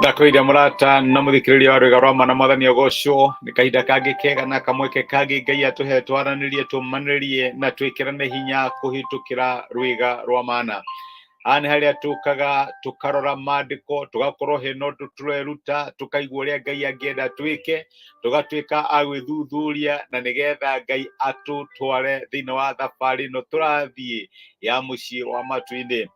Ndakũire mũrata na mũthikĩrĩria wa rwĩga rwa mana mwathani ũgocwo nĩ kahinda kangĩ kega na kamweke kangĩ Ngai atũhe twaranĩrie tũmanĩrie na twĩkĩrane hinya kũhĩtũkĩra rwĩga rwa mana. Haha nĩ harĩa tũkaga tũkarora maandĩko tũgakorwo hena ũndũ tũreruta tũkaigua ũrĩa Ngai angĩenda twĩke tũgatuĩka a gwĩthuthuria na nĩgetha Ngai atũtware thĩinĩ wa thabarĩ ĩno tũrathiĩ ya mũciĩ wa matu-inĩ.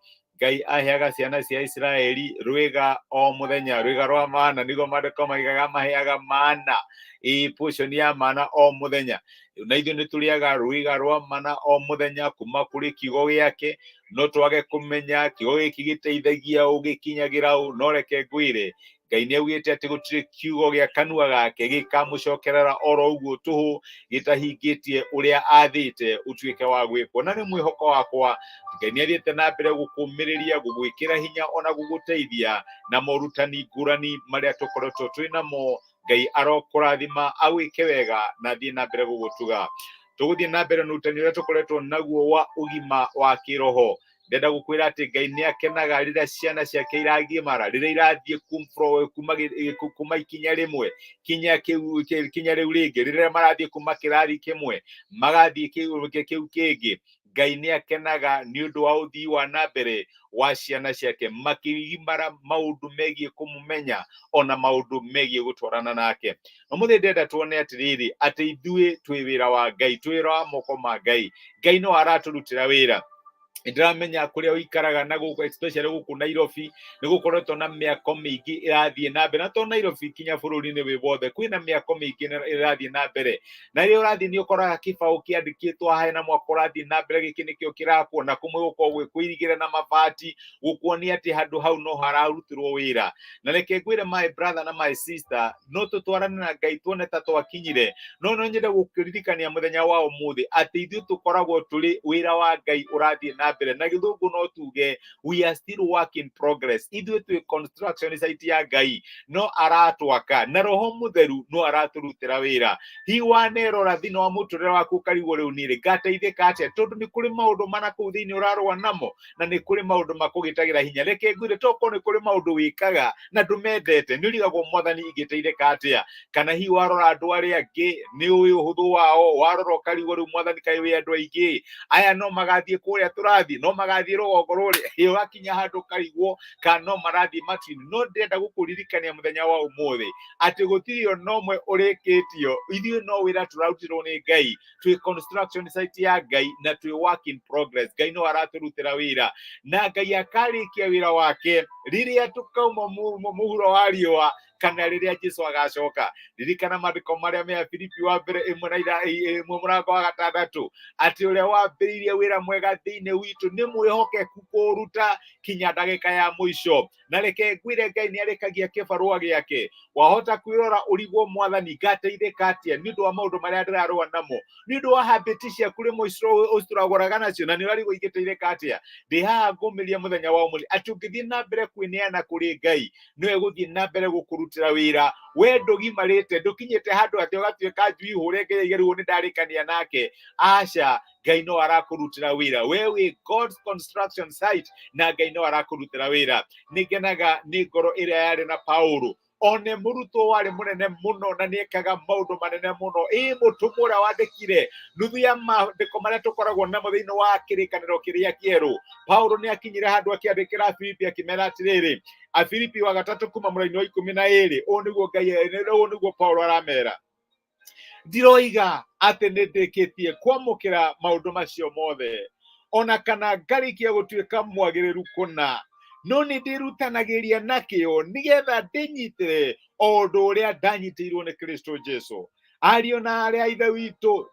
Ngai aheaga ciana cia Isiraeli rwĩga o mũthenya, rwĩga rwa mana nĩguo maandĩko maigaga maheaga mana, ĩ portion ya mana o mũthenya. Na ithuĩ nĩ tũrĩaga rwĩga rwa mana o mũthenya kuma kũrĩ kiugo gĩake, no twage kũmenya kiugo gĩkĩ gĩteithagia ũ, gĩkinyagĩra ũ, no reke ngwĩre Ngai nĩ augĩte atĩ gũtirĩ kiugo gĩa kanua gake gĩkamũcokerera oro ũguo tũhũ gĩtahingĩtie ũrĩa athĩte ũtuĩke wa gwĩkwo. Na nĩ mwĩhoko wakwa Ngai nĩ athiĩte na mbere gũkũmĩrĩria, gũgwĩkĩra hinya ona gũgũteithia na morutani ngũrani marĩa tũkoretwo twĩ namo. Ngai arokũrathima agwĩke wega na athiĩ na mbere gũgũtuga. Tũgũthiĩ na mbere na ũrutani ũrĩa tũkoretwo naguo wa ũgima wa kĩroho. Ndenda gũkwĩra atĩ Ngai nĩ akenaga rĩrĩa ciana ciake iragimara, rĩrĩa irathiĩ kuma ikinya rĩmwe kinya kinya rĩu rĩngĩ, rĩrĩa marathiĩ kuma kĩrathi kĩmwe magathiĩ kĩu kĩngĩ. Ngai nĩ akenaga nĩ ũndũ wa ũthii wa na mbere wa ciana ciake makĩgimara maũndũ megiĩ kũmũmenya ona maũndũ megiĩ gũtwarana nake. Ũmũthĩ ndĩrenda tuone atĩrĩrĩ, atĩ ithuĩ twĩ wĩra wa Ngai, twĩ wĩra wa moko ma Ngai. Ngai no aratũrutĩra wĩra. Ndĩramenya kũrĩa ũikaraga na gũkũ especially gũkũ Nairobi nĩ gũkoretwo na mĩako mĩingĩ ĩrathiĩ na mbere, na to Nairobi kinya bũrũri-inĩ wĩ wothe kwĩna mĩako mĩingĩ ĩrathiĩ na mbere, na rĩrĩa ũrathiĩ nĩ ũkoraga kĩbaũ kĩandĩkĩtwo haha hena mwako ũrathiĩ na mbere, gĩkĩ nĩkĩo kĩrakwo, na kũmwe gũkoragwo gwĩ kũirigĩre na mabati gũkuonia atĩ handũ hau no hararutĩrwo wĩra. Na reke ngwĩre my brother na my sister, no tũtwarane na Ngai tuone ta twakinyire, no no nyende gũkĩririkania mũthenya wa ũmũthĩ atĩ ithuĩ tũkoragwo tũrĩ wĩra wa Ngai ũrathiĩ na mbere, na gĩthũngũ no tuge we are still work in progress. Ithuĩ twĩ construction site ya Ngai, no aratwaka na Roho Mũtheru no aratũrutĩra wĩra. Hihi wanerora thĩinĩ wa mũtũrĩre waku ũkarigwo rĩu niĩ rĩ ngateithĩka atĩa, tondũ nĩ kũrĩ maũndũ mana kũu thĩinĩ ũrarũa namo na nĩ kũrĩ maũndũ makũgĩtagĩra hinya. Reke ngwĩre, tokorwo nĩ kũrĩ maũndũ wĩkaga na ndũmendete, nĩ ũrigagwo mwathani ingĩteithĩka atĩa. Kana hihi warora andũ arĩa angĩ nĩ ũĩ ũhũthũ wao, warora ũkarigwo rĩu mwathani kaĩ wĩ andũ aingĩ aya no magathiĩ kũrĩa tũrathiĩ, no magathiĩ rũgongo rũrĩa, ĩ ũgakinya handũ ũkarigwo kana no marathiĩ matu-inĩ. No ndĩrenda gũkũririkania mũthenya wa ũmũthĩ atĩ gũtirĩ ona ũmwe ũrĩkĩtio, ithuĩ no wĩra tũrarutirwo nĩ Ngai, twĩ construction site ya Ngai na twĩ work in progress. Ngai no aratũrutĩra wĩra na Ngai akarĩkia wĩra wake rĩrĩa tũkauma mũhuro wa riũa kana rĩrĩa Jesu agacoka. Ririkana maandĩko marĩa me Filipi wa mbere ĩmwe na ĩmwe mũrango wa gatandatũ, atĩ ũrĩa wambĩrĩirie wĩra mwega thĩinĩ witũ nĩ mwĩhokeku kũũruta kinya ndagĩka ya mũico. Na reke ngwĩre, Ngai nĩ arĩkagia kĩbarũa gĩake. Wahota kwĩrora ũrigwo, mwathani ngateithĩka atĩa nĩ ũndũ wa maũndũ marĩa ndĩrarũa namo, nĩ ũndũ wa habit ciaku rĩmwe ũcitũragũraga nacio na nĩ ũrarigwo ingĩteithĩka atĩa. Ndĩ haha ngũmĩria mũthenya wa ũmũthĩ atĩ ũngĩthiĩ na mbere kwĩneana kũrĩ Ngai, nĩwe gũthiĩ na mbere gũkũrutĩra wĩra. We ndũgimarĩte, ndũkinyĩte handũ atĩ ũgatuĩka njui hũre Ngai aige rĩu nĩ ndarĩkania nake. Aca, Ngai no arakũrutĩra wĩra. We wĩ God's construction site na Ngai no arakũrutĩra wĩra. Nĩ ngenaga nĩ ngoro ĩrĩa yarĩ na Paulo, one mũrutwo warĩ mũnene mũno na nĩekaga maũndũ manene mũno. Ĩ mũtũmwo ũrĩa wandĩkire nuthu ya maandĩko marĩa tũkoragwo namo thĩinĩ wa kĩrĩkanĩro kĩrĩa kĩerũ. Paulo nĩ akinyire handũ akĩandĩkĩra Afilipi akĩmera atĩrĩrĩ, Afilipi wa gatatũ kuma mũraini wa 12, ũũ nĩguo Ngai, ũũ nĩguo Paulo aramera: ndiroiga atĩ nĩ ndĩkĩtie kwamũkĩra maũndũ macio mothe ona kana ngarĩkia gũtuĩka mwagĩrĩru kũna, no nĩ ndĩrutanagĩria na kĩo nĩgetha ndĩnyitĩre o ũndũ ũrĩa ndanyitĩirwo nĩ Kristo Jesu. Ariũ na arĩ a ithe witũ,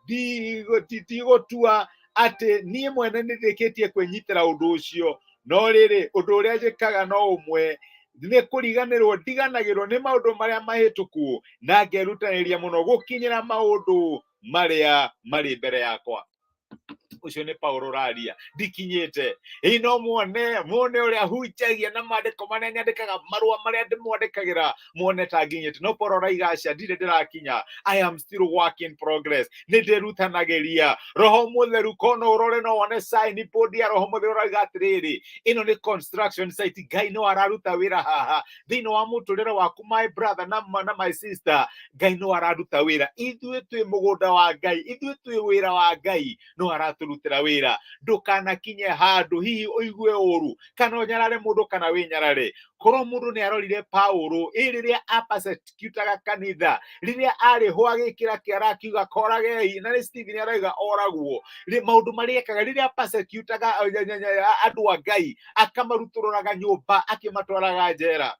ndigũtua atĩ niĩ mwene nĩ ndĩkĩtie kwĩnyitĩra ũndũ ũcio, no rĩrĩ, ũndũ ũrĩa njĩkaga no ũmwe, nĩ kũriganĩrwo ndiganagĩrwo nĩ maũndũ marĩa mahĩtũku na ngerutanĩria mũno gũkinyĩra maũndũ marĩa marĩ mbere yakwa. Ũcio nĩ Paulo ũraria, ndikinyĩte. Ĩ no muone muone ũrĩa hunjagia na maandĩko marĩa nyandĩkaga, marũa marĩa ndĩmwandĩkagĩra, muone ta nginyĩte. No Paulo araiga aca, ndirĩ ndĩrakinya. I am still work in progress. Nĩ ndĩrutanagĩria. Roho Mũtheru kono ũrore no wone sign board ya Roho Mũtheru ũrauga atĩrĩrĩ, ĩno nĩ construction site. Ngai no araruta wĩra haha thĩinĩ wa mũtũrĩre waku, my brother na my sister. Ngai no araruta wĩra. Ithuĩ twĩ mũgũnda wa Ngai, ithuĩ twĩ wĩra wa Ngai, no aratũrutĩra wĩra. Ndũkanakinye handũ hihi ũigue ũru kana ũnyarare mũndũ kana wĩnyarare. Korwo mũndũ nĩ arorire Paulo ĩ rĩrĩa apersecutaga kanitha, rĩrĩa arĩ ho agĩkĩra kĩara akiuga koragei, na nĩ Stephen arauga oragwo, maũndũ marĩa ekaga rĩrĩa persecutaga andũ a Ngai, akamarutũrũraga nyũmba akĩmatwaraga njera,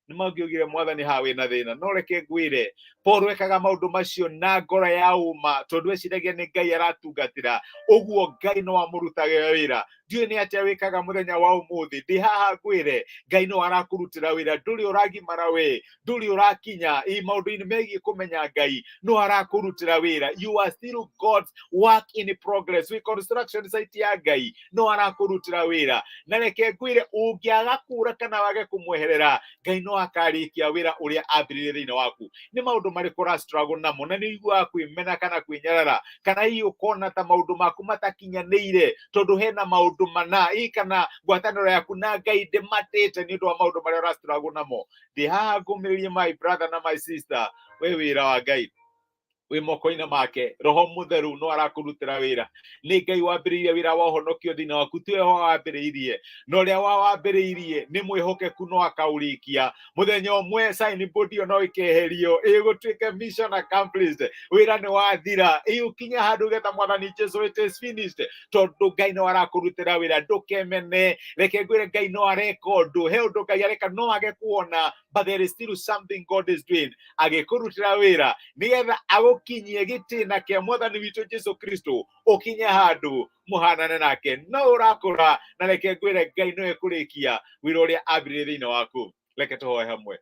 nĩ mangĩugire Mwathani haha wĩna thĩna. No reke ngwĩre, Paul ekaga maũndũ macio na ngoro ya ũma, tondũ eciragia nĩ Ngai aratungatĩra. Ũguo Ngai no amũrutage wĩra. Ndiũĩ nĩ atĩa wĩkaga mũthenya wa ũmũthĩ. Ndĩ haha ngwĩre, Ngai no arakũrutĩra wĩra. Ndũrĩ ũragimara we, ndũrĩ ũrakinya ĩ maũndũ-inĩ megiĩ kũmenya Ngai, no arakũrutĩra wĩra. You are still God's work in progress. Wĩ construction site ya Ngai, no arakũrutĩra wĩra. Na reke ngwĩre, ũngĩaga kũra kana wage kũmweherera, Ngai no akarĩkia wĩra ũrĩa ambĩrĩrie thĩinĩ waku. Nĩ maũndũ marĩkũ ũra struggle namo na nĩ ũiguaga kwĩmena kana kwĩnyarara, kana hihi ũkona ta maũndũ maku matakinyanĩire tondũ hena maũndũ mana ĩ kana ngwatanĩro yaku na Ngai ndĩmatĩte nĩ ũndũ wa maũndũ marĩa ũra struggle namo? Ndĩ haha ngũmĩrĩrie, my brother na my sister, wĩ wĩra wa Ngai, wĩ moko-inĩ make. Roho Mũtheru no arakũrutĩra wĩra. Nĩ Ngai wambĩrĩirie wĩra wa ũhonokio thĩinĩ waku, tiwe wawambĩrĩirie, na ũrĩa wawambĩrĩirie nĩ mwĩhokeku, no akaũrĩkia. Mũthenya ũmwe sign board ĩyo no ĩkeherio, ĩgũtuĩke mission accomplished, wĩra nĩ wathira. Ĩ ũkinye handũ ũgeta Mwathani Jesu, it is finished, tondũ Ngai no arakũrutĩra wĩra. Ndũkemene. Reke ngwĩre, Ngai no areka ũndũ. He ũndũ Ngai areka, no age kuona, but there is still something God is doing, agĩkũrutĩra wĩra nĩgetha agũkinyie gĩtĩna kĩa Mwathani witũ Jesu Kristo, ũkinye handũ mũhanane nake. No ũrakũra, na reke ngwĩre, Ngai no ekũrĩkia wĩra ũrĩa ambĩrĩrie thĩinĩ waku. Reke tũhoe hamwe.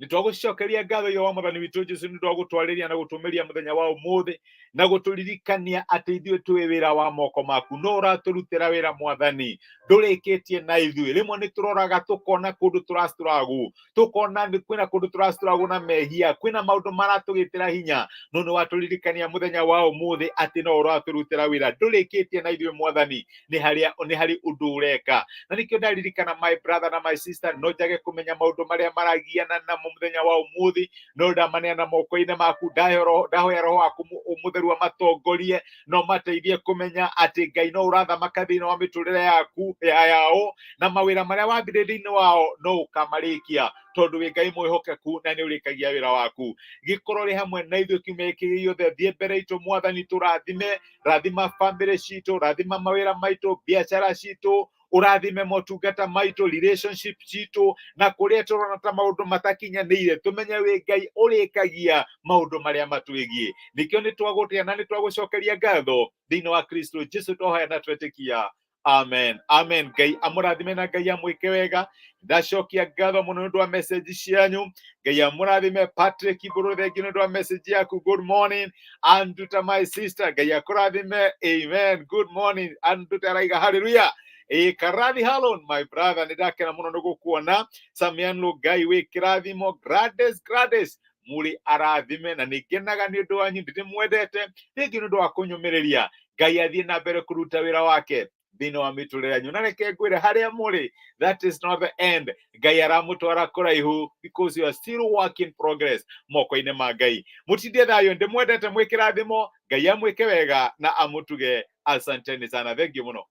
Nĩ twagũcokeria ngatho ithe wa Mwathani witũ Jesu nĩ ũndũ wa gũtwarĩria na gũtũmĩria mũthenya wa ũmũthĩ na gũtũririkania atĩ ithuĩ twĩ wĩra wa moko maku, no ũratũrutĩra wĩra. Mwathani, ndũrĩkĩtie na ithuĩ. Rĩmwe nĩ tũroraga tũkona kũndũ tũrastruggle, tũkona nĩ kwĩna kũndũ tũrastruggle na mehia, kwĩna maũndũ maratũgĩtĩra hinya, no nĩ watũririkania mũthenya wa ũmũthĩ atĩ no ũratũrutĩra wĩra, ndũrĩkĩtie na ithuĩ. Mwathani, nĩ harĩa nĩ harĩ ũndũ ũreka, na nĩkĩo ndaririkana, my brother na my sister, no njage kũmenya maũndũ marĩa maragiana namo mũthenya wa ũmũthĩ, no ndamaneana moko-inĩ maku. Ndahoya Roho waku Mũtheru amatongorie no mateithie kũmenya atĩ Ngai no ũrathamaka thĩinĩ wa mĩtũrĩre yaku ya yao, na mawĩra marĩa wambire thĩinĩ wao no ũkamarĩkia, tondũ wĩ Ngai mwĩhokeku na nĩ ũrĩkagia wĩra waku. Gĩkorwo rĩ hamwe na ithuĩ kiumia gĩkĩ gĩothe. Thiĩ mbere itũ, Mwathani, tũrathime, rathima bamĩrĩ citũ, rathima mawĩra maitũ, biacara citũ, ũrathime motungata maitũ, relationship citũ, na kũrĩa tũrona ta maũndũ matakinyanĩire, tũmenye wĩ Ngai ũrĩkagia maũndũ marĩa matwĩgiĩ. Nĩkĩo nĩ twagũtĩa na nĩ twagũcokeria ngatho thĩinĩ wa Kristo Jesu twahoya na twetĩkia. Amen, amen. Ngai amũrathime na Ngai amwĩke wega. Ndacokia ngatho mũno nĩ ũndũ wa message cianyu. Ngai amũrathime. Patrick Mbũrũ, thengiũ nĩ ũndũ wa message yaku. Good morning, Anduta, my sister. Ngai akũrathime. Amen. Good morning, Anduta araiga hallelujah. Ĩ Karathi Halon, my brother, nĩ ndakena mũno nĩ gũkuona. Samian Ngai wĩ kĩrathimo. Grades, Grades, mũrĩ arathime na nĩ ngenaga nĩ ũndũ wanyu. Ndĩmwendete rĩngĩ nĩ ũndũ wa kũnyũmĩrĩria. Ngai athiĩ na mbere kũruta wĩra wake thĩinĩ wa mĩtũrĩre yanyu. Na reke ngwĩre, harĩa mũrĩ, that is not the end. Ngai aramũtwara kũraihu because you are still work in progress moko-inĩ ma Ngai. Mũtindie thayũ, ndĩmwendete, mwĩ kĩrathimo. Ngai amwĩke wega na amũtuge. Asanteni sana, thank you mũno.